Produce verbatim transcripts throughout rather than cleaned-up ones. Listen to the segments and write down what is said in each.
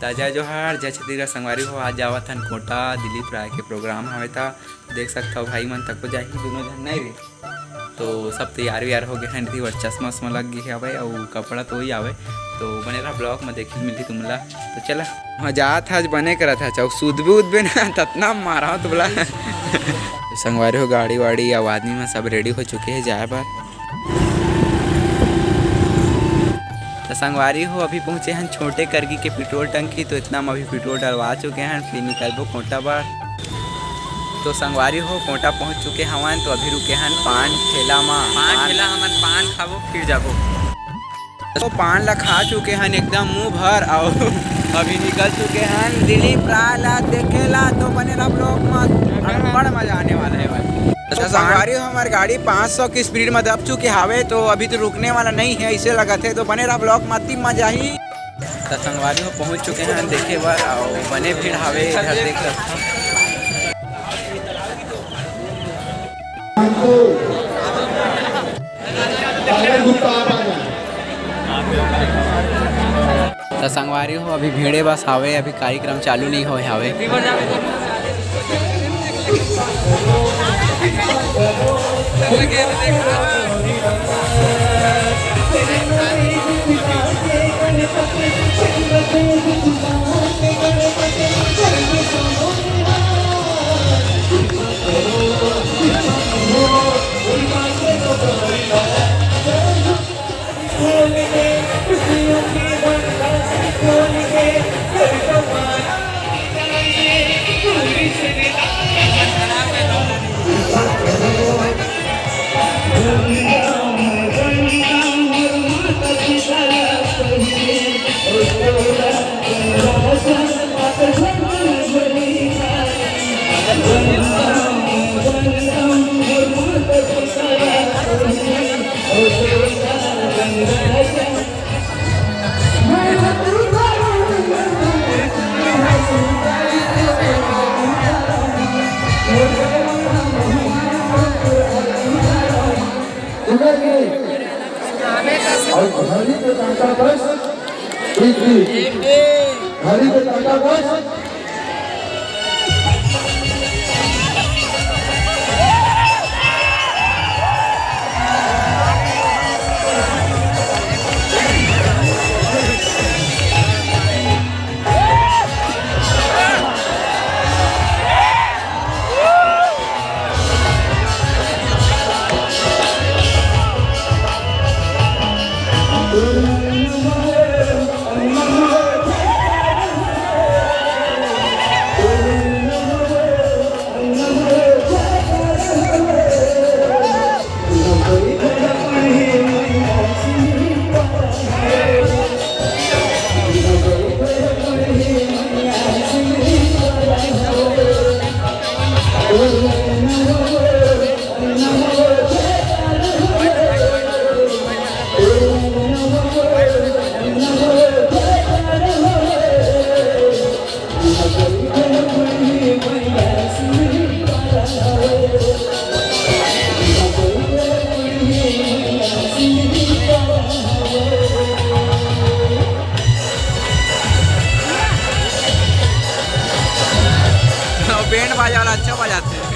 त जय जोहार, जय छत्तीसगढ़ संगवारी हो। आज जावत हन कोटा, दिलीप राय के प्रोग्राम हवे, त देख सकथव भाई मन तको जाही दुनों झन, नहीं रे? तो सब तैयार वैयार हो गए हैं, रिवर चश्मा उश्मा लग गए हवे, अउ कपड़ा तो वही आवे। तो बने रहा ब्लॉग में, देखे मिलती तुमला। तो चला, वहाँ जात हज बने करत हज, अउ सुधबे उदबे ना, ततना मारा हो तुमला। तो संगवारी हो, गाड़ी वाड़ी अउ आदमी मन सब रेडी हो चुके हैं जाए बर। तो संगवारी हो, अभी पहुँचे हन छोटे करगी के पेट्रोल टंकी। तो इतना में अभी पेट्रोल डलवा चुके हन, फिर निकलबो कोटा बर। तो संगवारी हो, कोटा पहुँच चुके हवन। तो अभी रुके हन पान ठेला मा। पान ठेला हमन पान खाबो, फिर जाबो। तो पान ला खा चुके हन एकदम मुंह भर, अउ अभी निकल चुके हन दिलीप राय ला देखे ला। तो बने रहा ब्लॉग मा, बड़ मजा आने वाला है भाई। तो संगवारी हो, हमार गाड़ी पाँच सौ की स्पीड में दब चुके हावे, तो अभी तो रुकने वाला नहीं है, ऐसे लगत है। तो बने रहा ब्लॉग मा, अति मजा ही। तो संगवारी हो, पहुंच चुके हैं देखे बर, अउ बने भीड़ हावे इधर, देख सकथव। तो संगवारी हो, अभी भीड़े बस हावे, अभी कार्यक्रम चालू नहीं होए हावे। अउ घड़ी के कांटा बस, ठीक, ठीक। घड़ी के कांटा बस। बैंड बाजा वाला अच्छा बजाते हैं।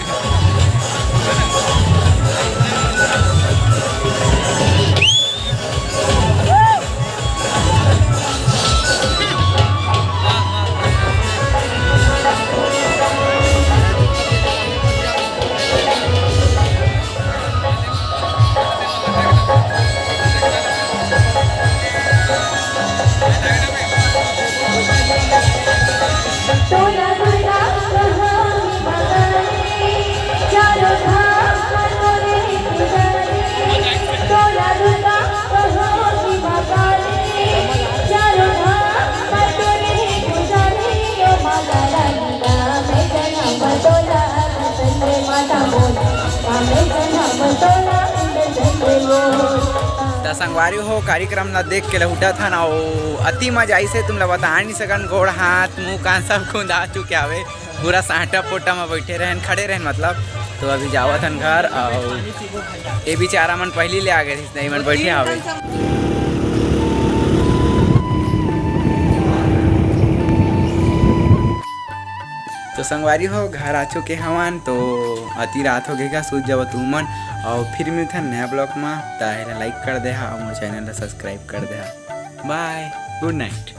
त संगवारी हो, कार्यक्रम ला देख के लहुटत हन, अउ अति मजा आइस हे, तुमला बता नहीं सकन, गोड़ हाथ मुंह कान सब खुंदा चुके हवे, पूरा सांटा पोटा म बैठे रहन, खड़े रहन मतलब। तो अभी जावत हन घर, अउ ये बेचारा मन पहली ले आ गए, नहीं मन बैठे हवे। तो संगवारी हो, घर आ चुके हवन, तो अति रात हो गे का, सूत जाव तुमन। और फिर मिलथन नया vlog मा। त एला like कर देहा और मोर channel ला subscribe कर देहा। Bye, good night।